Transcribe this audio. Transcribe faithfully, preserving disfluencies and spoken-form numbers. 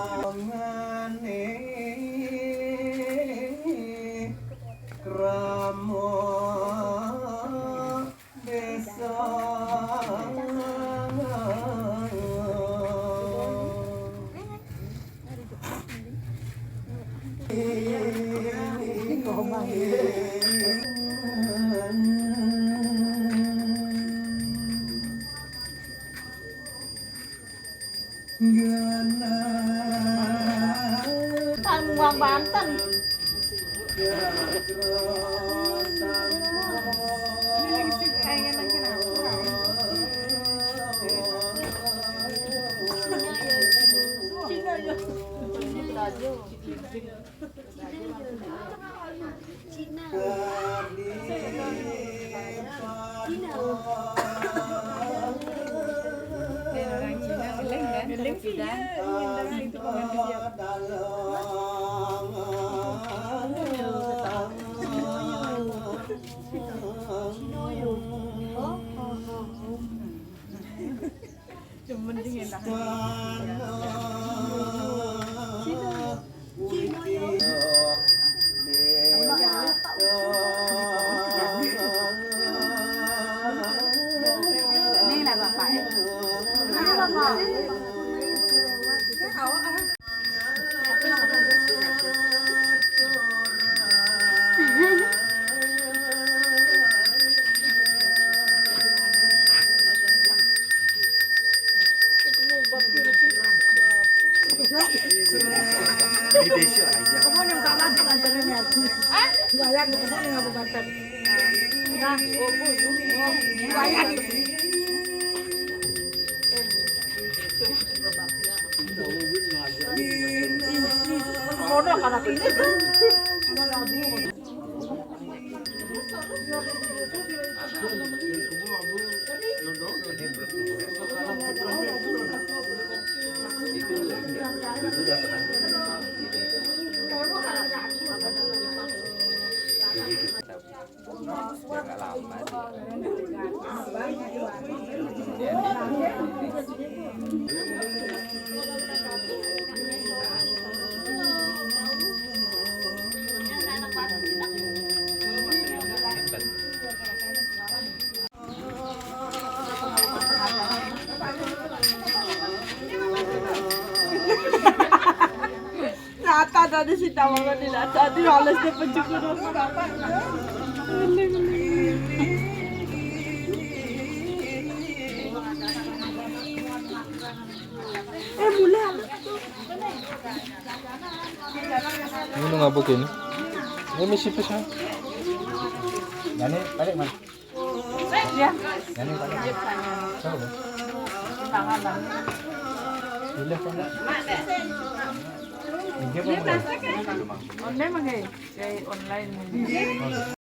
Kurangane krama desa. Tanggung Banten. Cina. Cina. Orang Cina, geleng kan? Geleng sih, ya. Orang itu pengantin siap. Cina, ya. Oh, oh, oh. Cuman dingin tahan. Cina. Cina, ya. Ini lah Bapak, eh. Mana Bapak? Rata tadi si tawangan di rata di males dia pencukur. Eh, mulai. Ini nggak booking. Ini misi pesan. Ini balik mana? Ya. Ini balik. Tahu. Tangan lah. Boleh kok, Mbak? Ini apa, Mbak? Online, Mbak, ya? Kayak online.